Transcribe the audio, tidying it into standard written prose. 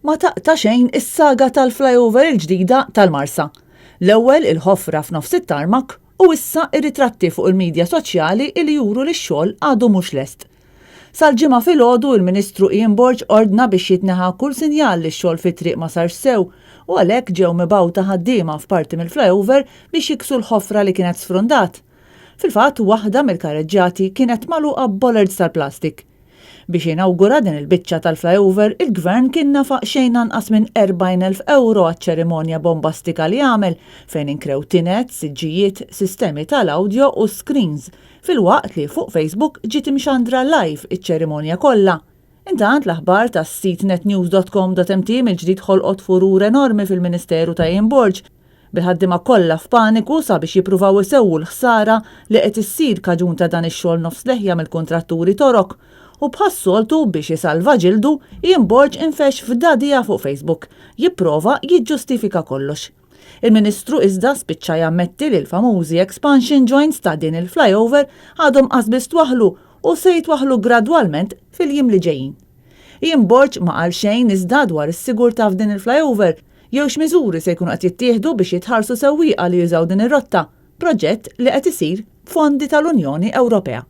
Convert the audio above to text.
Ma taqta' xejn is-saga tal-flyover il-ġdida tal-Marsa. L-ewwel il-ħofra f'nofs it-tarmac u issa ir-ritratti fuq il-midja soċjali li juru li x-xogħol għadu mhux lest. Sal-Ġimgħa filgħodu il-Ministru Ian Borg ordna biex jitneħa kull sinjal li x-xogħol fit-triq ma sarx sew u għalhekk ġew mibgħuta ħaddiema f'parti mill-flyover biex jiksu l-ħofra li kienet sfrundat. Fil-fatt waħda mill-kareġġjati kienet magħluqa b'bollards tal-plastik. Biex jinawgura din il-biċċa tal-flyover, il-Gvern kien nafaq xejn anqas minn 40,000 ewro għaċ-ċerimonja bombastika li għamel fejn inkrew tined, siġġijiet, sistemi tal-awdjo u screens, filwaqt li fuq Facebook ġiet imxandra live iċ-ċerimonja kollha. Intant, l-aħbar tas-sit netnews.com.mt mill-ġdid ħolqot furur enormi fil-Ministeru ta' Ian Borg, bil-ħaddiema kollha f'paniku sabiex jippruvaw isewwu l-ħsara li qed issir kaġun ta' dan ix-xogħol nofs leħja mill-kuntratturi Torok. U bħas-soltu biex isalva ġildu, Ian Borg infexx f'dagħdigħa fuq Facebook, jipprova jiġġustifika kollox. Il-Ministru iżda spiċċa jammetti li l-famużi expansion joints ta' din il-flyover għadhom qas biss twaħħlu u se jitwaħħlu gradwalment fil-jiem li ġejjin. Ian Borg ma qal xejn iżda dwar is-sigurtà f'din il-flyover jew x'miżuri se jkunu qed jittieħdu biex jitħarsu sewwieqa li jużaw din ir-rotta, proġett li qed isir b'fondi tal-Unjoni Ewropea.